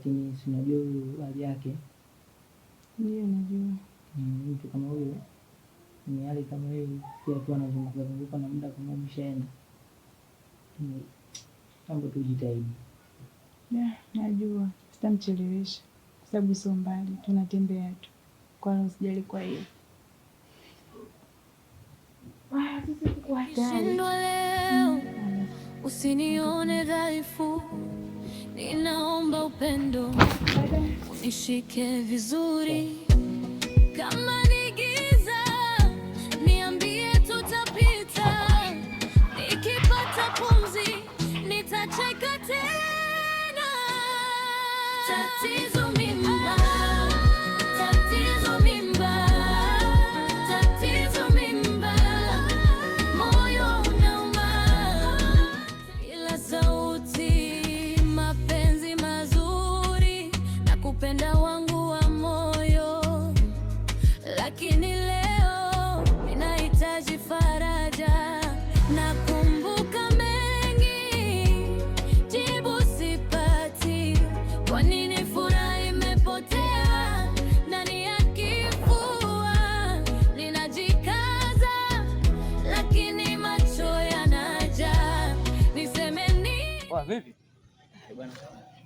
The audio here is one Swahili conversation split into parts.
Lakini si unajua huyu hali yake. Ndio najua. Mtu kama huyo ni hali kama hiyo, pia tu anazunguka zunguka na muda kama umeshaenda. Naomba tu ujitahidi. Yeah, najua sitamchelewesha kwa sababu sio mbali, tunatembea tu, kwa hiyo usijali kwa hiyo. Shindwa leo, usinione dhaifu, ninaomba upendo unishike vizuri. Kama ni giza, niambie tutapita. Nikipata pumzi, nitacheka tena. Tatizo mimba, tatizo mimba, tatizo mimba, moyo unauma ila sauti, mapenzi mazuri na kupenda wangu wa moyo, lakini leo ninahitaji faraja. Nakumbuka mengi, jibu sipati. Kwa nini furaha imepotea ndani ya kifua? Ninajikaza lakini macho yanajaa. Niseme nini? Poa, vipi? Eh, bwana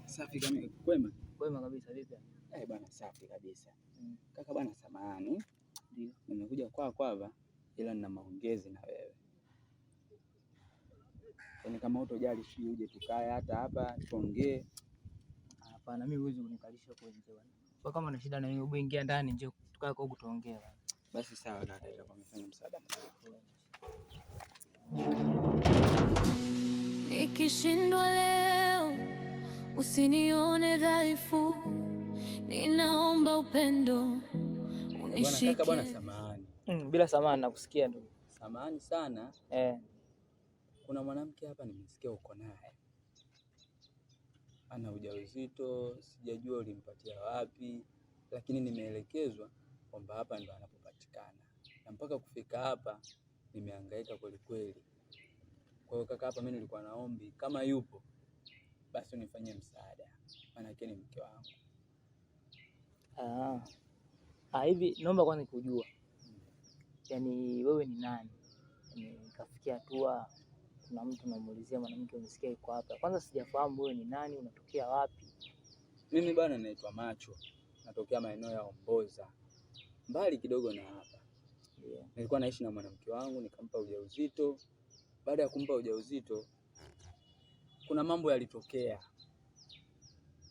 safi kama kwema. Kwema kabisa, vipi? Eh, bwana safi kabisa. Kaka bwana, samahani. Ndio. Nimekuja kwako hapa ila nina maongezi na wewe. Yaani kama hutojali sijui uje tukae hata hapa tuongee. Hapana, mimi huwezi kunikalisha huko nje bwana. Kwa kama una shida na mimi, hebu ingia ndani nje tukae kwa huku tuongee bwana. Basi sawa kaka, itakuwa umefanya msaada mkubwa. Nikishindwa leo, usinione dhaifu, ninaomba upendo Bwana unishike. kaka, bwana samahani. Bila samahani nakusikia ndugu. Samahani sana. Kuna mwanamke hapa nimesikia uko naye. Ana ujauzito, sijajua ulimpatia wapi, lakini nimeelekezwa kwamba hapa ndo anapopatikana. Na mpaka kufika hapa nimehangaika kweli kweli. Kwa hiyo kaka, hapa mimi nilikuwa naombi kama yupo basi unifanyie msaada, maana ni mke wangu. Ah. Ah, hivi naomba kwanza kujua. Yaani wewe ni nani? Yaani nikafikia hatua kuna mtu unamuulizia mwanamke umesikia yuko hapa. Kwanza sijafahamu wewe ni nani, unatokea wapi? Mimi bwana naitwa Macho, natokea maeneo ya Omboza, mbali kidogo na hapa. Nilikuwa naishi na mwanamke wangu, nikampa ujauzito. Baada ya kumpa ujauzito, kuna mambo yalitokea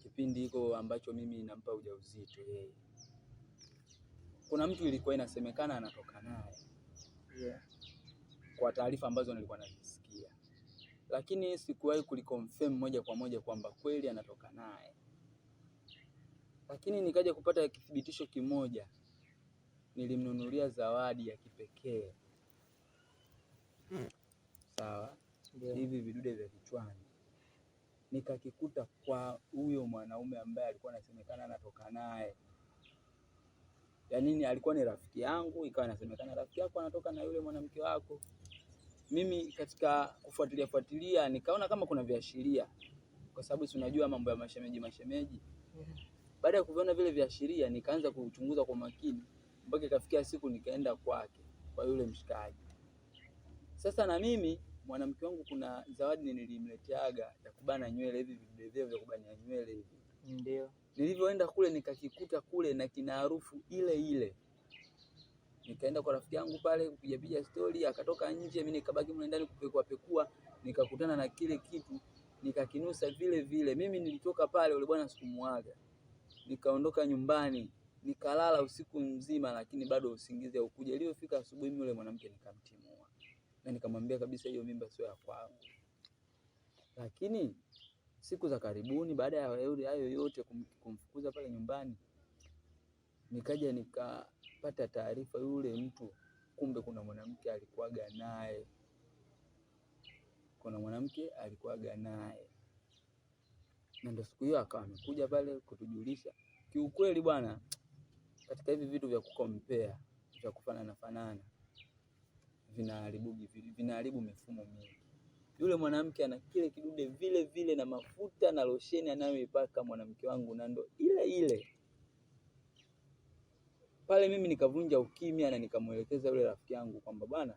kipindi hiko ambacho mimi nampa ujauzito yeye. Kuna mtu ilikuwa inasemekana anatoka naye. Kwa taarifa ambazo nilikuwa nazisikia, lakini sikuwahi kuliconfirm moja kwa moja kwamba kweli anatoka naye. Lakini nikaja kupata kithibitisho kimoja, nilimnunulia zawadi ya kipekee. Sawa, hivi vidude vya kichwani nikakikuta kwa huyo mwanaume ambaye alikuwa anasemekana anatoka naye. Yaani alikuwa ni rafiki yangu, ikawa inasemekana rafiki yako anatoka na yule mwanamke wako. Mimi katika kufuatilia fuatilia nikaona kama kuna viashiria, kwa sababu si unajua mambo ya mashemeji mashemeji. Baada ya kuviona vile viashiria nikaanza kuchunguza kwa makini mpaka ikafikia siku nikaenda kwake kwa yule mshikaji. Sasa na mimi mwanamke wangu kuna zawadi nilimleteaga ya kubana nywele hivi, videveo vya kubania nywele hivi. Nilivyoenda kule nikakikuta kule na kina harufu ile ile. Nikaenda kwa rafiki yangu pale kupiga piga story, akatoka nje, mimi nikabaki mle ndani kupekua pekua, nikakutana na kile kitu nikakinusa vile vile. Mimi nilitoka pale, yule bwana sikumuaga. Nikaondoka nyumbani, nikalala usiku mzima, lakini bado usingizi haukuja. Iliyofika asubuhi mimi yule mwanamke nikamtimua. Na nikamwambia kabisa hiyo mimba sio ya kwangu. Lakini siku za karibuni baada ya hayo yote kumfukuza pale nyumbani, nikaja nikapata taarifa yule mtu kumbe kuna mwanamke alikuwaga naye. Kuna mwanamke alikuwaga naye. Na ndo siku hiyo akawa amekuja pale kutujulisha. Kiukweli bwana, katika hivi vitu vya kukompea, vya kufanana fanana, vinaharibu mifumo mingi. Yule mwanamke ana kile kidude vile vile na mafuta na losheni anayoipaka mwanamke wangu na ndo ile ile. Pale mimi nikavunja ukimya na nikamwelekeza yule rafiki yangu kwamba bwana,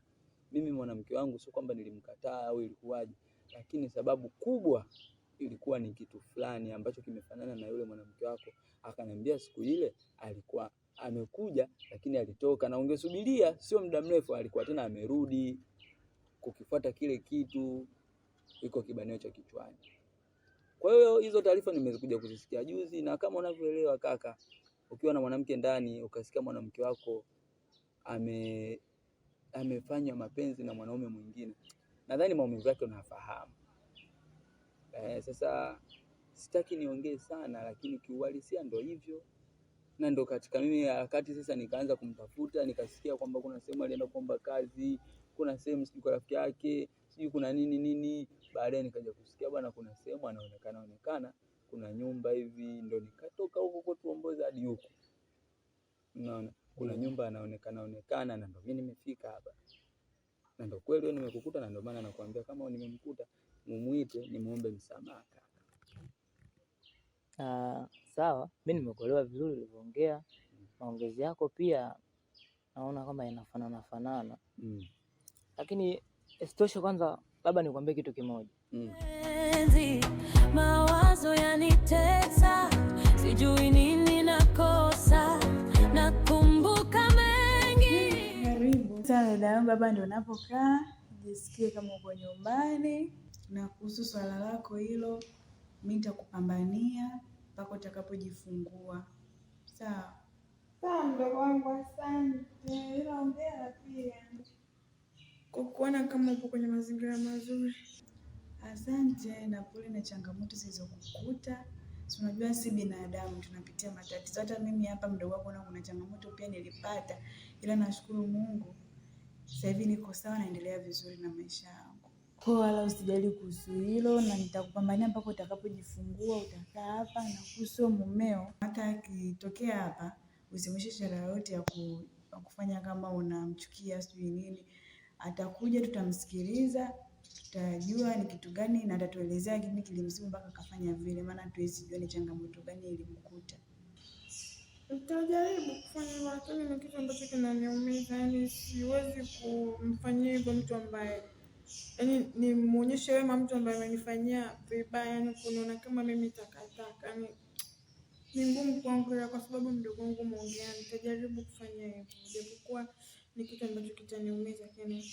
mimi mwanamke wangu sio kwamba nilimkataa au ilikuwaje, lakini sababu kubwa ilikuwa ni kitu fulani ambacho kimefanana na yule mwanamke wako. Akaniambia siku ile alikuwa amekuja, lakini alitoka, na ungesubiria sio muda mrefu alikuwa tena amerudi kukifuata kile kitu, iko kibanio cha kichwani. Kwa hiyo hizo taarifa nimekuja kuzisikia juzi, na kama unavyoelewa kaka, ukiwa na mwanamke ndani ukasikia mwanamke wako amefanya mapenzi na mwanaume mwingine, nadhani maumivu yake unafahamu. Sasa sitaki niongee sana, lakini kiuhalisia ndo hivyo, na ndo katika mimi harakati sasa nikaanza kumtafuta, nikasikia kwamba kuna sehemu alienda kuomba kazi, kuna sehemu sijui kwa rafiki yake, sijui kuna nini nini. Baadaye nikaja kusikia bwana, kuna sehemu anaonekana onekana, kuna nyumba hivi, ndo nikatoka huko kwetu Omboza hadi huku, unaona kuna nyumba anaonekana onekana, na ndo mimi nimefika hapa, na ndo kweli wewe nimekukuta, na ndo maana nakwambia kama nimemkuta mumuite, nimuombe msamaha kaka. Sawa, mimi nimekuelewa vizuri ulivyoongea. Maongezi yako pia naona kama yanafanana fanana. Lakini isitoshe, kwanza labda nikwambie kitu kimoja. Enzi, mawazo yanitesa, sijui nini nakosa, nakumbuka mengi. Karibu sana dada yangu, hapa ndio unapokaa, jisikie kama uko nyumbani. Na kuhusu swala lako hilo, mi nitakupambania mpaka utakapojifungua. Sawa? Sawa mdogo wangu, asante. Ila hongera pia kwa kuona kama upo kwenye mazingira mazuri. Asante na pole na changamoto zilizokukuta. Si unajua si binadamu tunapitia matatizo. Hata mimi hapa mdogo wako na kuna changamoto pia nilipata, ila nashukuru Mungu sasa hivi niko sawa, naendelea vizuri na maisha yangu. Kwa wala usijali kuhusu hilo, na nitakupambania mpaka utakapojifungua. Utakaa hapa na kuhusu mumeo, hata akitokea hapa usimwishe ishara yoyote ya kufanya kama unamchukia sijui nini. Atakuja, tutamsikiliza, tutajua ni kitu gani na atatuelezea kipi kilimsibu mpaka akafanya vile, maana hatuwezi jua ni changamoto gani ilimkuta. Nitajaribu kufanya hivyo, lakini ni kitu ambacho kinaniumiza. Yaani siwezi kumfanyia hivyo mtu ambaye, yaani nimuonyeshe wema mtu ambaye amenifanyia vibaya, yaani kuniona kama mimi takataka. Yaani ni ngumu kwangu, ila kwa sababu mdogo wangu mwongea, nitajaribu kufanya hivyo, japokuwa ni kitu ambacho kitaniumiza, lakini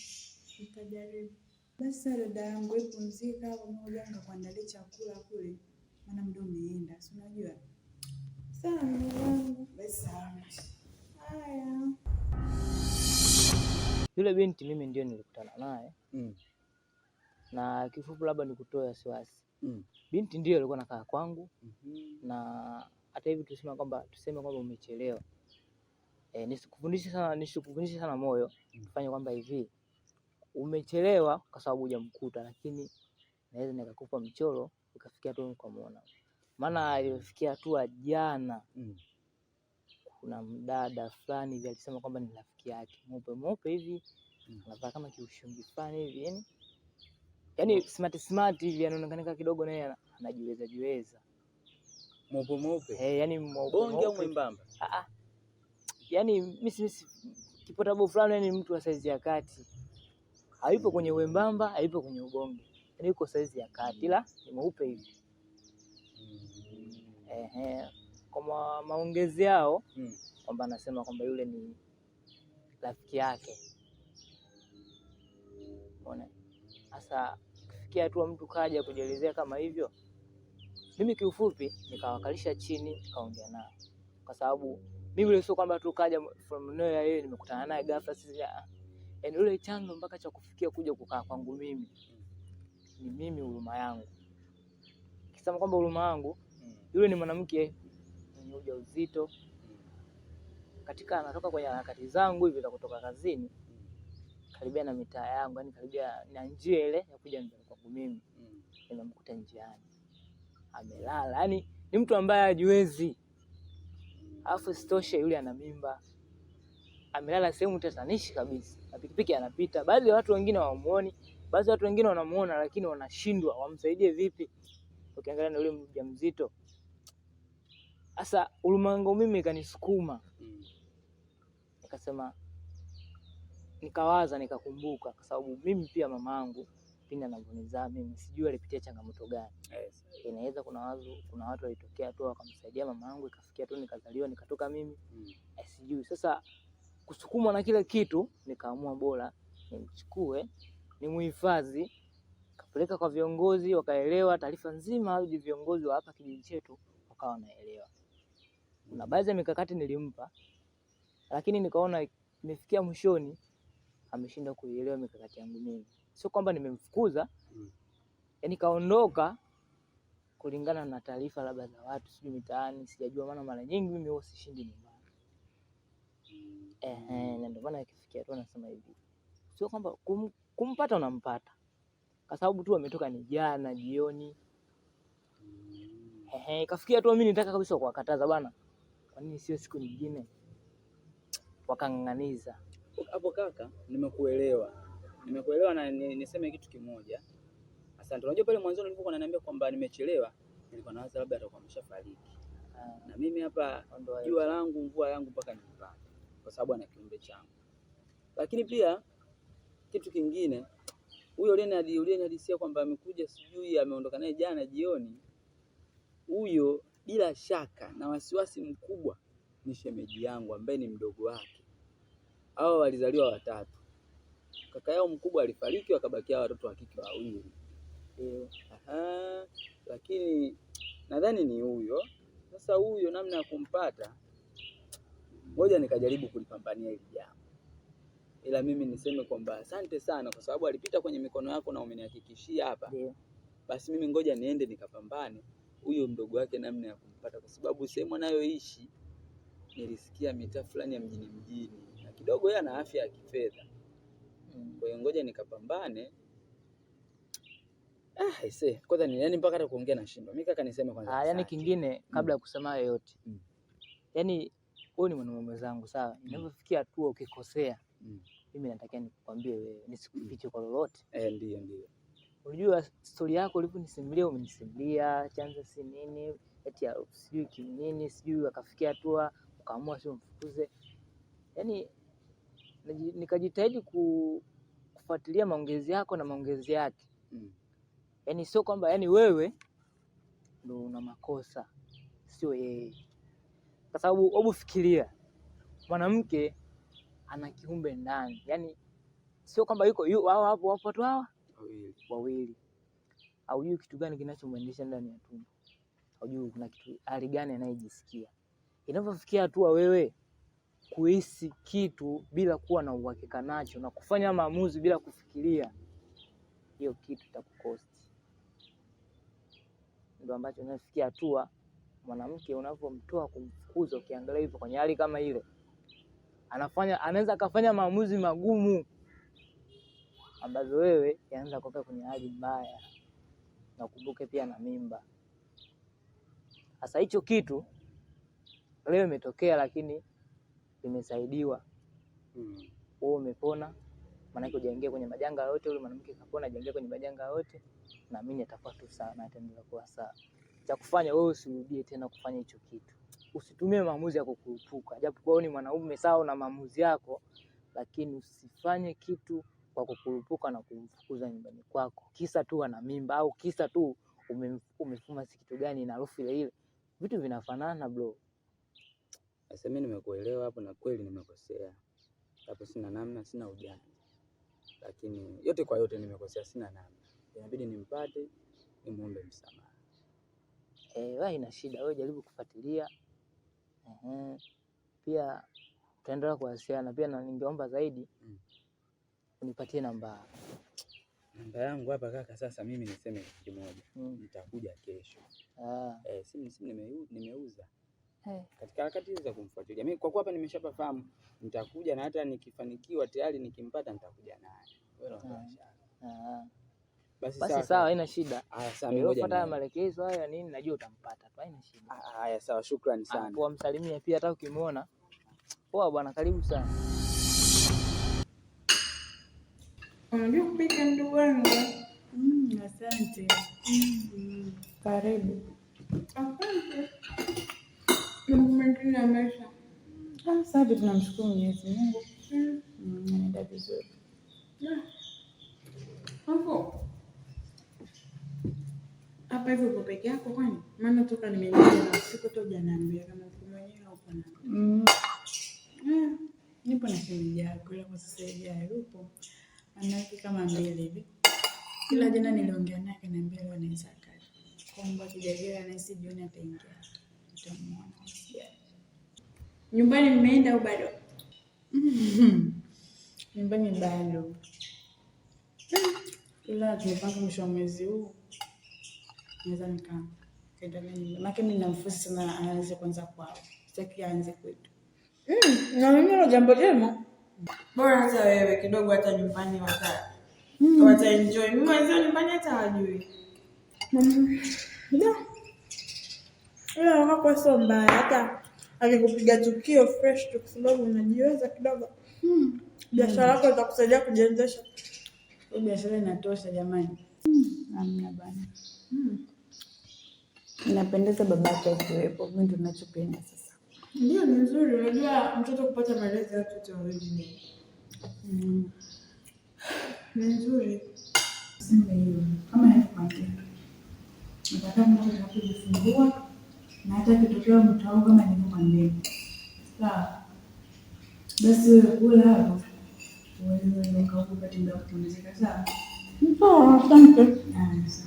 nitajaribu. Basi dada yangu, wewe pumzika hapo, ngoja nikakuandalie chakula kule, maana muda umeenda, si unajua. Sawa mdogo wangu. Basi sawa. Haya. Yule binti mimi ndio nilikutana naye na kifupi, labda nikutoe wasiwasi. Binti ndio alikuwa anakaa kwangu na hata hivi tuseme kwamba umechelewa. Nisikufundishe sana moyo, tufanye kwamba hivi umechelewa kwa sababu hujamkuta, lakini naweza nikakupa mchoro ukafikia tu ukamuona. Maana alifikia hatua jana kuna mdada fulani hivi alisema kwamba ni rafiki yake, mweupe mweupe hivi, anavaa kama kiushungi fulani hivi, yani smart smart hivi, anaonekana kidogo naye anajiweza jiweza. Mweupe mweupe. Yani mweupe Bonge au mweupe. mwembamba? Yani mimi kipotabo fulani, yani mtu wa saizi ya kati. Hayupo kwenye wembamba, hayupo kwenye ubonge. Yani yuko saizi ya kati, ila ni mweupe hivi. Kwa maongezi yao kwamba anasema kwamba yule ni rafiki yake. Umeona? Sasa kufikia hatua mtu kaja kujielezea kama hivyo, mimi kiufupi nikawakalisha chini nikaongea nao. Kwa sababu mimi yule sio kwamba tu kaja from nowhere, yeye nimekutana naye ghafla sisi. Yaani yule chanzo mpaka cha kufikia kuja kukaa kwangu mimi ni mimi huruma yangu. Kisema kwamba huruma yangu, yule ni mwanamke mwenye ujauzito, katika anatoka kwenye harakati zangu hivi za kutoka kazini, karibia na mitaa yangu, yani karibia na njia ile ya kuja nyumbani kwangu mimi, nimemkuta njiani amelala. Yani ni mtu ambaye hajiwezi. Alafu isitoshe yule ana mimba, amelala sehemu tatanishi kabisa, na pikipiki anapita, baadhi ya watu wengine hawamuoni, Basi watu wengine wanamuona lakini wanashindwa wamsaidie vipi? Ukiangalia na yule mjamzito. Sasa huruma yangu mimi ikanisukuma. Nikasema, nikawaza, nikakumbuka kwa sababu mimi pia mamangu pindi anavyonizaa mimi sijui alipitia changamoto gani. Inaweza kuna watu walitokea tu wakamsaidia mamangu ikafikia tu nikazaliwa nikatoka mimi. Sijui. Sasa kusukumwa na kile kitu nikaamua bora nimchukue nimuhifadhi, kapeleka kwa viongozi wakaelewa taarifa nzima, hadi viongozi wa hapa kijiji chetu wakawa wanaelewa. Kuna baadhi ya mikakati nilimpa, lakini nikaona imefikia mwishoni ameshindwa kuielewa mikakati yangu mimi. Sio kwamba nimemfukuza, yani kaondoka kulingana na taarifa labda za watu sijui mitaani, sijajua, maana mara nyingi mimi huwa sishindi nyumbani. Ehe, na ndio maana ikifikia tu nasema hivi, sio kwamba kumpata unampata kwa sababu tu ametoka ni jana jioni. Ehe, ikafikia tu mimi nitaka kabisa kuwakataza bana, kwa nini sio siku nyingine? Wakang'ang'aniza. Hapo kaka, nimekuelewa. Nimekuelewa na niseme kitu kimoja. Asante. Unajua pale mwanzoni ulipokuwa unaniambia kwamba nimechelewa, nilikuwa nawaza labda atakuwa ameshafariki. Na mimi hapa jua langu mvua yangu mpaka nimpate, kwa sababu ana kiumbe changu. Lakini pia kitu kingine, huyo uliyenihadisia kwamba amekuja sijui ameondoka naye jana jioni, huyo bila shaka na wasiwasi mkubwa ni shemeji yangu ambaye ni mdogo wake. Hawa walizaliwa watatu, kaka yao mkubwa alifariki, wakabakia watoto wa kike wawili. Aha, lakini nadhani ni huyo. Sasa huyo namna ya kumpata, ngoja nikajaribu kulipambania hili jambo. Ila mimi niseme kwamba asante sana kwa sababu alipita kwenye mikono yako na umenihakikishia hapa. Basi mimi ngoja niende nikapambane huyo mdogo wake namna ya kumpata, kwa sababu sehemu anayoishi nilisikia mitaa fulani ya mjini mjini, na kidogo yeye ana afya ya kifedha. Kwa hiyo ngoja nikapambane. Aisee, kwanza ni yani mpaka hata kuongea nashindwa. Mimi kaka niseme kwanza. Yani kingine kabla ya kusema hayo yote. Yani wewe ni mwanaume mwenzangu, sawa? Inapofikia hatua ukikosea, mimi natakia nikwambie wewe, nisikufiche kwa lolote. Ndio, ndio. Unajua story yako ulivyonisimulia, umenisimulia chanzo si nini, eti ya sijui kinini, sijui akafikia hatua ukaamua sio mfukuze. Yani nikajitahidi kufuatilia maongezi yako na maongezi yake. Yani sio kwamba yani wewe ndo una makosa, sio yeye. Kwa sababu hebu fikiria, mwanamke ana kiumbe ndani. Yani sio kwamba yuko hao hapo wapo watu hawa wawili. Wawili. Haujui kitu gani kinachomwendesha ndani ya tumbo. Haujui kuna kitu hali gani anayejisikia. Inapofikia hatua wewe kuhisi kitu bila kuwa na uhakika nacho na kufanya maamuzi bila kufikiria, hiyo kitu itakukosti. Ndio ambacho inafikia hatua mwanamke unapomtoa kumfukuza, ukiangalia hivyo kwenye hali kama ile, anaweza akafanya maamuzi magumu ambazo wewe yanaanza kuweka kwenye hali mbaya. Na ukumbuke pia na mimba. Sasa hicho kitu leo imetokea, lakini imesaidiwa. Wewe umepona, maana yake hujaingia kwenye majanga yote. Yule mwanamke kapona, hajaingia kwenye majanga yote, naamini atakuwa tu sawa na ataendelea kuwa sawa. Cha kufanya wewe usirudie tena kufanya hicho kitu. Usitumie maamuzi ya kukurupuka. Japo wewe ni mwanaume sawa na maamuzi yako, lakini usifanye kitu kwa kukurupuka na kumfukuza nyumbani kwako kisa tu ana mimba au kisa tu umefuma si kitu gani na harufu ile ile. Vitu vinafanana bro. Sasa mimi nimekuelewa hapo, na kweli nimekosea hapo, sina namna, sina ujanja, lakini yote kwa yote nimekosea, sina namna, inabidi nimpate, nimuombe msamaha. Wewe ina shida, wewe jaribu kufuatilia. Pia tutaendelea kuwasiliana pia, na ningeomba zaidi unipatie namba. Namba yangu hapa kaka. Sasa mimi niseme kitu kimoja. Nitakuja kesho. Simu nimeuza. Katika harakati hizo za kumfuatilia. Mimi kwa kuwa hapa nimeshapafahamu, nitakuja na hata nikifanikiwa tayari nikimpata nitakuja naye. Wewe unaondoa shaka. Basi Basi sawa. sawa, haina shida. Haya sawa, mimi ngoja Fuata niende. maelekezo haya nini, najua utampata tu, haina shida. Haya sawa, shukrani sana. Poa, msalimie pia hata ukimuona. Poa bwana, karibu sana. Unajua kupika ndugu wangu? Asante. Karibu. Asante. Mambo mengine ya maisha. Ah, safi, tunamshukuru Mwenyezi Mungu. Anaenda vizuri. Hapo hapa hivi uko peke yako kwani? Maana toka nimeingia na usiku tu hujaniambia kama uko mwenyewe au uko na Nipo na shemeji yako, ila kwa sasa hivi hayupo. Ana wiki kama 2 hivi. Ila jana niliongea naye akaniambia leo anaweza akaja. Kwamba akijaliwa anahisi jioni ataingia. Nitamuona usijali. Nyumbani mmeenda au bado? Nyumbani bado. Ila tumepanga mwisho wa mwezi huu naweza nikaenda naye nyumbani. Maana mimi namfusi sana aanze kwanza kwao. Sitaki aanze kwetu. Na mimi hilo jambo jema. Bora hata wewe kidogo hata nyumbani wata enjoy. Mimi wenzio nyumbani hata hawajui. Ila wako sio mbaya hata akikupiga tukio fresh tu kwa sababu unajiweza kidogo. Biashara yako itakusaidia kujiendesha. Hiyo biashara inatosha jamani. Hamna bana. Inapendeza babake akiwepo. Mimi ndo ninachopenda sasa. Ndio, ni nzuri. Unajua mtoto kupata malezi ya watoto wawili ni nzuri. Sema hiyo. Kama nilivyokuambia. Nataka mtoto atakapojifungua na hata akitokea mtu wangu kama nilivyokuambia. Sawa. Basi wewe kula hapo. Uweze kuondoka huko upate muda wa kupumzika, sawa? Sawa, asante. Haya, sawa.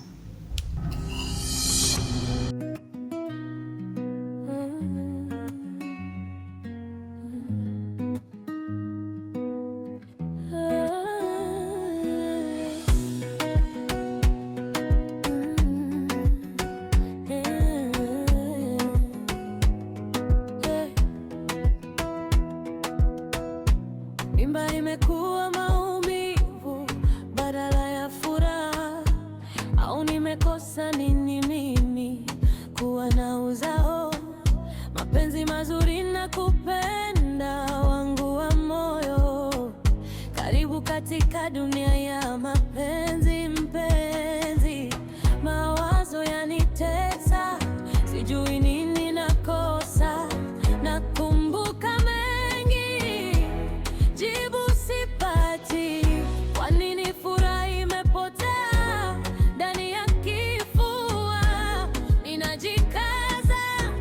Mimba imekuwa maumivu badala ya furaha, au nimekosa nini mimi kuwa na uzao? Mapenzi mazuri na kupenda wangu wa moyo, karibu katika dunia ya mapenzi. Mpenzi, mawazo yanitesa, sijui nini nakosa, nakumbuka mengi jibu sipati. Kwa nini furaha imepotea ndani ya kifua? Ninajikaza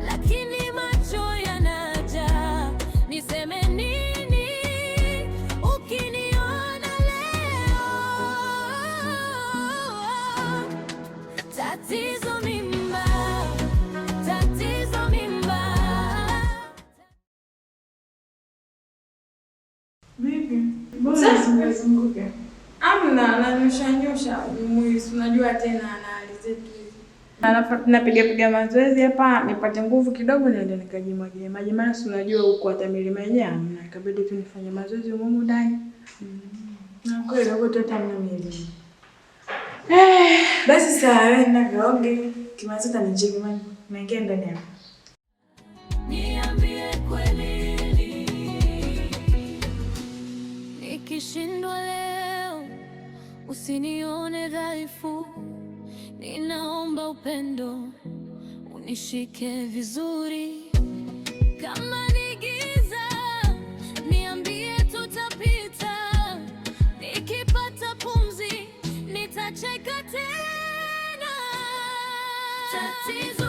lakini macho yanajaa. Niseme nini ukiniona leo? Tatizo mimba, tatizo mimba. Vipi? Mbona zunguzunguke? Amna, nanyosha nyosha mwili, si unajua tena na hali zetu hizi. Napiga piga mazoezi hapa nipate nguvu kidogo niende nikajimwagie maji, maana si unajua huko hata milima yenyewe hamna, ikabidi tu nifanye mazoezi humu ndani. Na kweli huko tu hata hamna milima. Basi sawa, wewe nenda kaoge. Kimaliza utanicheki maana naingia ndani hapa. Niambie kweli, nikishindwa leo usinione dhaifu, ninaomba upendo unishike vizuri. Kama ni giza niambie, tutapita. Nikipata pumzi nitacheka tena. Tatizo